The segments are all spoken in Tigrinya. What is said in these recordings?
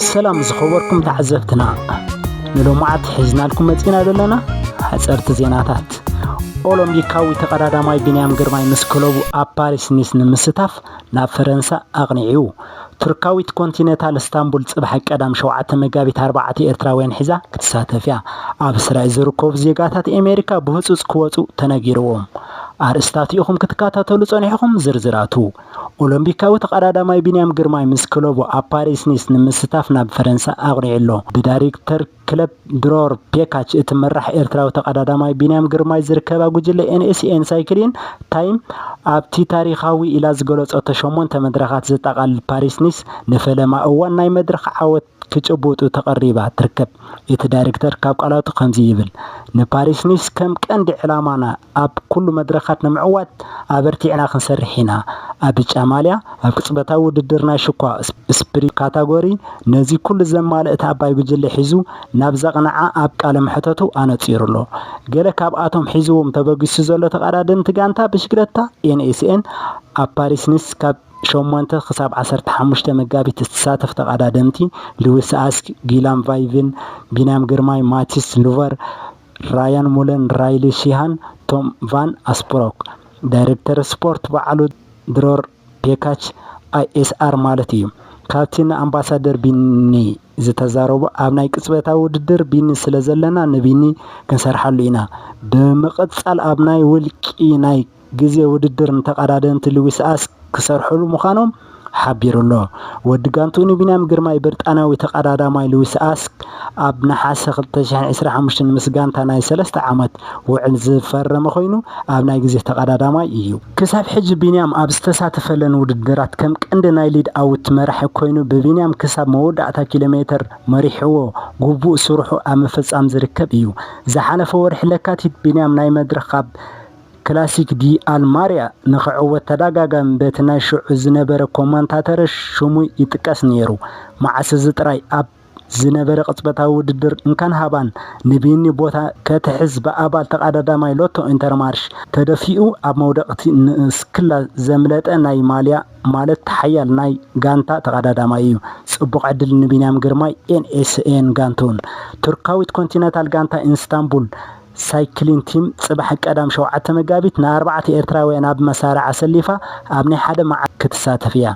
ሰላም ዝኸበርኩም ተዓዘብትና፣ ንሎማዓት ሒዝናልኩም መጺና ዘለና ሓጸርቲ ዜናታት። ኦሎምፒካዊ ተቐዳዳማይ ቢንያም ግርማይ ምስ ክለቡ ኣብ ፓሪስ ኒስ ንምስታፍ ናብ ፈረንሳ ኣቕኒዑ። ቱርካዊት ኮንቲነንታል እስታንቡል ጽባሕ ቀዳም ሸውዓተ መጋቢት ኣርባዕተ ኤርትራውያን ሒዛ ክትሳተፍ እያ። ኣብ እስራኤል ዝርከቡ ዜጋታት ኣሜሪካ ብህጹጽ ክወጹ ተነጊርዎም። ኣርእስታት ኢኹም ክትከታተሉ ጸኒሕኹም። ዝርዝራቱ። ኦሎምፒካዊ ተቐዳዳማይ ቢንያም ግርማይ ምስ ክለቡ ኣብ ፓሪስ ኒስ ንምስታፍ ናብ ፈረንሳ ኣቕኒዑ ኣሎ። ብዳይሬክተር ክለብ ድሮር ፔካች እትምራሕ ኤርትራዊ ተቐዳዳማይ ቢንያም ግርማይ ዝርከባ ጉጅለ ኤንኤስኤን ሳይክሊን ታይም ኣብቲ ታሪኻዊ ኢላ ዝገለጸቶ ሸሞንተ መድረኻት ዘጠቓልል ፓሪስ ኒስ ንፈለማ እዋን ናይ መድረኽ ዓወት ክጭብጡ ተቐሪባ ትርከብ። እቲ ዳይሬክተር ካብ ቃላቱ ከምዚ ይብል፣ "ንፓሪስ ኒስ ከም ቀንዲ ዕላማና ኣብ ኩሉ መድረኻት ንምዕዋት ኣበርቲዕና ክንሰርሕ ኢና። ኣብ ብጫ ማልያ ኣብ ቅጽበታዊ ውድድር ናይ ሽኳ ስፕሪንት ካታጎሪ ነዚ ኩሉ ዘማልእ ተኣባይ ጉጅለ ሒዙ ናብ ዘቕንዓ ኣብ ቃለ መሕተቱ ኣነጺሩ ኣሎ። ገለ ካብኣቶም ሒዝዎም ተበጊሱ ዘሎ ተቐዳደምቲ ጋንታ ብሽክለታ ኤንኤስኤን ኣብ ፓሪስ ኒስ ካብ ሸሞንተ ክሳብ ዓሰርተ ሓሙሽተ መጋቢት እትሳተፍ ተቐዳደምቲ ሉዊስ ኣስክ፣ ጊላም ቫይቭን፣ ቢንያም ግርማይ፣ ማቲስ ሉቨር፣ ራያን ሙለን፣ ራይሊ ሺሃን፣ ቶም ቫን ኣስፕሮክ። ዳይሬክተር ስፖርት በዓሉ ድሮር ፔካች ኣይኤስኣር ማለት እዩ። ካብቲ ንኣምባሳደር ቢኒ ዝተዛረቡ ኣብ ናይ ቅጽበታዊ ውድድር ቢኒ ስለ ዘለና ንቢኒ ክንሰርሓሉ ኢና። ብምቕጻል ኣብ ናይ ውልቂ ናይ ግዜ ውድድር ንተቐዳደምቲ ሉዊስ ኣስክ ክሰርሕሉ ምዃኖም ሓቢሩ ኣሎ። ወዲ ጋንትኡ ንቢንያም ግርማይ ብሪጣንያዊ ተቐዳዳማይ ሉዊስ ኣስክ ኣብ ነሓሰ ክልተ ሽሕን ዕስራን ሓሙሽተን ምስ ጋንታ ናይ ሰለስተ ዓመት ውዕል ዝፈረመ ኮይኑ ኣብ ናይ ግዜ ተቐዳዳማይ እዩ። ክሳብ ሕጂ ቢንያም ኣብ ዝተሳተፈለን ውድድራት ከም ቀንዲ ናይ ሊድ ኣውት መራሒ ኮይኑ ብቢንያም ክሳብ መወዳእታ ኪሎ ሜተር መሪሕዎ ግቡእ ስርሑ ኣብ ምፍጻም ዝርከብ እዩ። ዝሓለፈ ወርሒ ለካቲት ቢንያም ናይ መድረኽ ካብ ክላሲክ ዲ ኣልማርያ ንኽዕወት ተደጋጋሚ በቲ ናይ ሽዑ ዝነበረ ኮማንታተረ ሽሙ ይጥቀስ ነይሩ። መዓስ እዚ ጥራይ ኣብ ዝነበረ ቅጽበታዊ ውድድር እንካን ሃባን ንቢኒ ቦታ ከትሕዝ ብኣባል ተቐዳዳማይ ሎቶ ኢንተርማርሽ ተደፊኡ ኣብ መውደቕቲ ንስክላ ዘምለጠ ናይ ማልያ ማለት ሓያል ናይ ጋንታ ተቐዳዳማይ እዩ። ጽቡቕ ዕድል ንቢንያም ግርማይ ኤንኤስኤን ጋንቱን። ቱርካዊት ኮንቲነንታል ጋንታ ኢንስታንቡል ሳይክሊን ቲም ጽባሕ ቀዳም ሸውዓተ መጋቢት ንኣርባዕተ ኤርትራውያን ኣብ መሳርዕ ኣሰሊፋ ኣብ ናይ ሓደ መዓልቲ ክትሳተፍ እያ።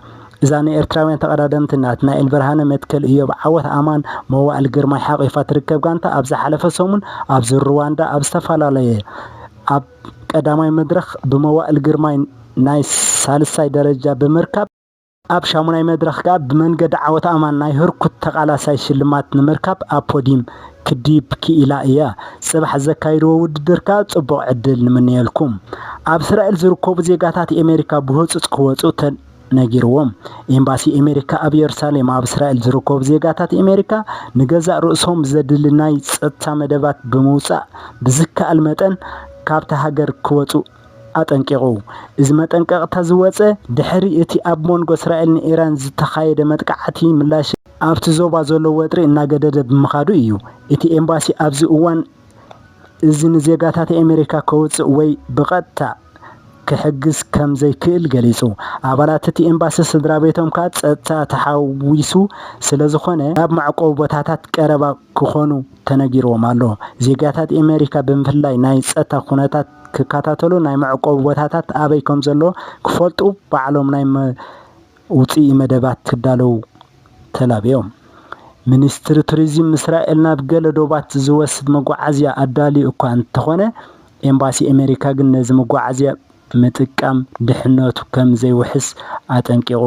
እዛ ንኤርትራውያን ተቐዳደምቲ ናትናኤል ብርሃነ፣ መትከል እዮብ፣ ዓወት ኣማን፣ መዋእል ግርማይ ሓቒፋ ትርከብ ጋንታ ኣብ ዝሓለፈ ሰሙን ኣብዚ ሩዋንዳ ኣብ ዝተፈላለየ ኣብ ቀዳማይ መድረኽ ብመዋእል ግርማይ ናይ ሳልሳይ ደረጃ ብምርካብ ኣብ ሻሙናይ መድረኽ ከኣ ብመንገዲ ዓወት ኣማን ናይ ህርኩት ተቓላሳይ ሽልማት ንምርካብ ኣብ ፖዲም ክድይብ ክኢላ እያ። ጽባሕ ዘካይድዎ ውድድር ከኣ ጽቡቕ ዕድል ንምነየልኩም። ኣብ እስራኤል ዝርከቡ ዜጋታት ኣሜሪካ ብህጹጽ ክወጹ ተነጊርዎም። ኤምባሲ ኣሜሪካ ኣብ የሩሳሌም ኣብ እስራኤል ዝርከቡ ዜጋታት ኣሜሪካ ንገዛእ ርእሶም ዘድሊ ናይ ጸጥታ መደባት ብምውጻእ ብዝከኣል መጠን ካብታ ሃገር ክወጹ ኣጠንቂቑ። እዚ መጠንቀቕታ ዝወጸ ድሕሪ እቲ ኣብ መንጎ እስራኤልን ኢራን ዝተኻየደ መጥቃዕቲ ምላሽ ኣብቲ ዞባ ዘሎ ወጥሪ እናገደደ ብምኻዱ እዩ። እቲ ኤምባሲ ኣብዚ እዋን እዚ ንዜጋታት ኣሜሪካ ከውጽእ ወይ ብቐጥታ ክሕግዝ ከም ዘይክእል ገሊጹ። ኣባላት እቲ ኤምባሲ ስድራ ቤቶም ከኣ ጸጥታ ተሓዊሱ ስለ ዝኾነ ናብ መዕቆቢ ቦታታት ቀረባ ክኾኑ ተነጊርዎም ኣሎ። ዜጋታት ኣሜሪካ ብምፍላይ ናይ ጸጥታ ኩነታት ክከታተሉ፣ ናይ መዕቆቢ ቦታታት ኣበይ ከም ዘሎ ክፈልጡ ባዕሎም ናይ መ-፣ ውጽኢ መደባት ክዳለዉ ተላብዮም። ሚኒስትሪ ቱሪዝም እስራኤል ናብ ገለ ዶባት ዝወስድ መጓዓዝያ ኣዳልዩ እኳ እንተኾነ፣ ኤምባሲ ኣሜሪካ ግን ነዚ መጓዓዝያ ምጥቃም ድሕነቱ ከም ዘይውሕስ ኣጠንቂቑ።